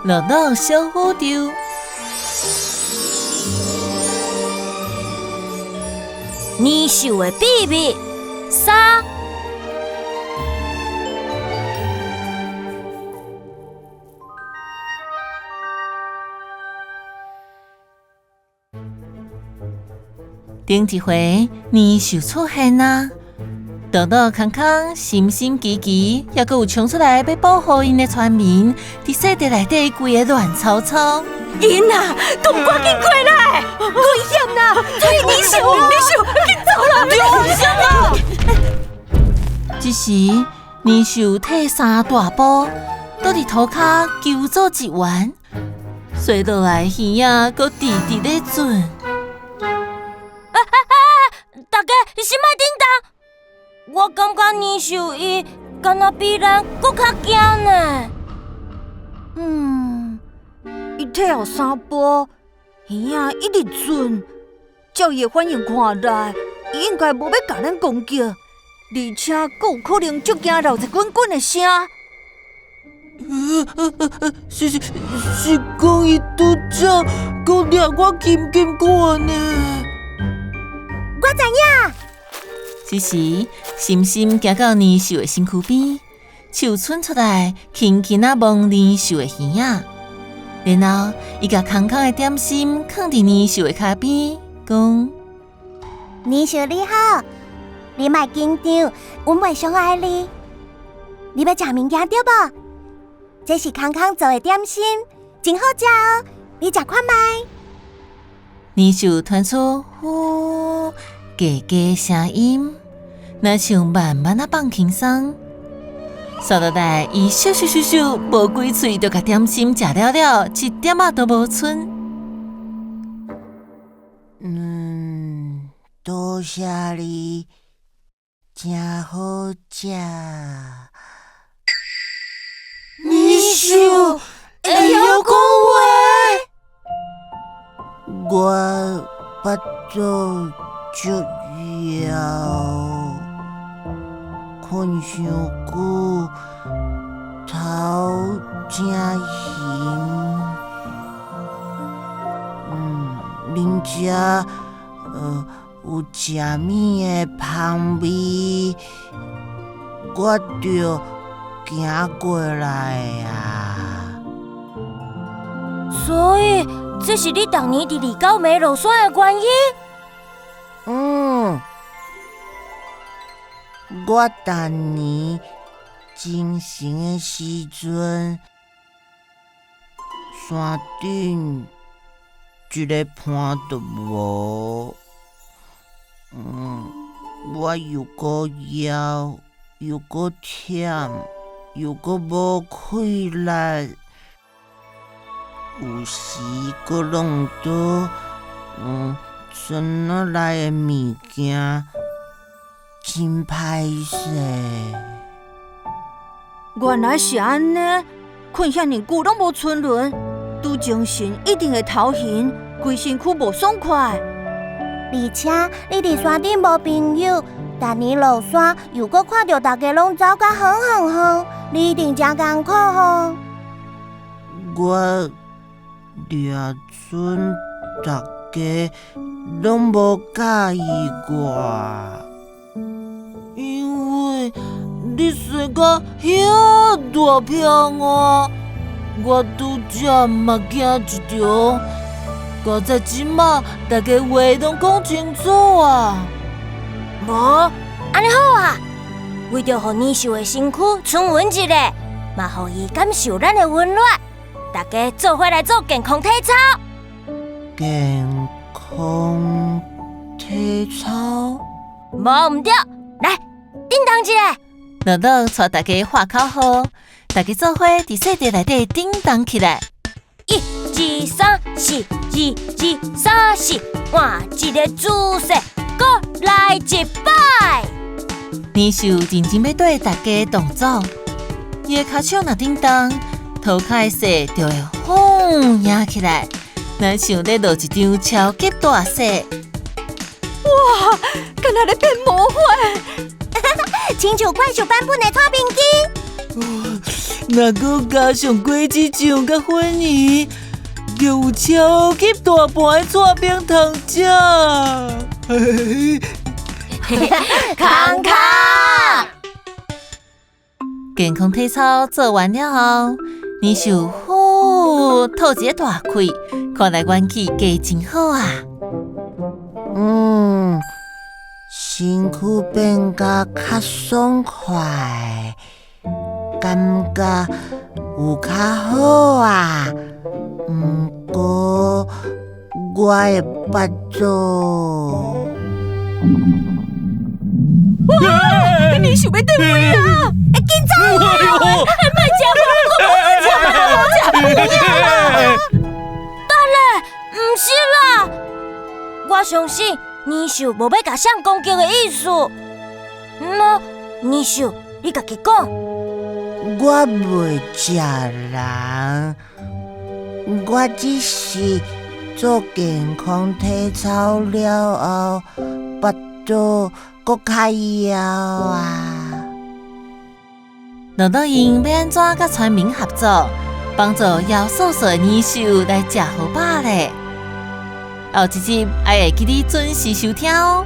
乐乐小宇宙，年兽的秘密三。顶一回年兽出现啊！乐乐、康康、心心、奇奇，犹阁有冲出来欲保护𪜶的村民，伫雪地内底规个乱糟糟。囡仔，都赶紧过来！危险啦！这是年兽，年兽，紧走啦！危险啦！这时，年兽退三大步，倒伫涂跤求助一员，摔落来耳仔阁直直咧转。大家先莫振动。我感觉年兽伊敢若比咱阁较惊呢。伊退后三步，耳仔一直转，照伊的反应看来，伊应该无欲共咱攻击，而且阁有可能足惊落一滚滚的声。是是是，讲伊拄才阁掠我紧紧看呢。我知影。这时，心心行到年兽的身躯边，手伸出来，轻轻仔摸年兽的耳仔，然后伊共空空的点心囥伫年兽的跤边，讲：年兽你好，你莫紧张，阮袂伤害你。你欲食物件对无？这是空空做的点心，真好食哦，你食看觅。年兽传出呼低低声音，若像慢慢仔放轻松。煞落来，伊咻咻咻咻，无几喙就共点心食了了，一点仔都无賰。多谢你，真好食。年兽会晓讲话？我腹肚足枵，睏伤久，头真晕。恁遮有食物的芳味，我就行过来啊。所以这是你逐年伫二九暝落山的原因？我逐年精神的时阵，山顶一个伴都无。我又阁枵，又阁忝，又阁无气力，有时阁弄到，村仔内的物件真歹势。原来是按呢，睏遐尔久拢无賰轮，拄精神一定会头晕，规身躯无爽快。而且你伫山顶无朋友，逐年落山又阁看著大家拢走甲远远远，你一定真艰苦吼。我掠准大家拢无佮意我，因为你生甲遐大片啊，我拄才嘛惊一条。佳哉这马大家话拢讲清楚啊！无，按呢好啊，为著予年兽的身躯春运一下，嘛予伊感受咱的温暖，大家做伙来做健康体操。健康体操？无毋对，来，叮当一下。乐乐带大家喊口号，大家做伙伫雪地内底叮当起来。一、二、三、四，二、二、三、四，换一个姿势，阁来一摆。年兽认真欲对大家动作，伊的跤手若叮当，涂跤的雪就会轰扬起来，若像咧落一场超级大雪。哇，敢若咧变魔法！亲像怪兽版本的搓冰机。哦，若閣加上果子醬佮粉圓，就有超級大盤的剉冰通食。康康，健康體操做完了後，年獸呼吐一个大氣，看來元氣加真好啊！身軀變甲較爽快，感覺有較好啊。毋過我的腹肚，哇！你想欲佗位啊？緊走啊！莫食我，我無食，我無食，等咧，毋是啦，我相信年獸無欲共誰攻擊的意思。那年獸，你家己講。我袂食人，我只是做健康體操了後，腹肚閣較枵啊。樂樂𪜶欲按怎佮村民合作，幫助枵嗖嗖的年獸來食好飽咧？後一集愛會記得準時收聽哦。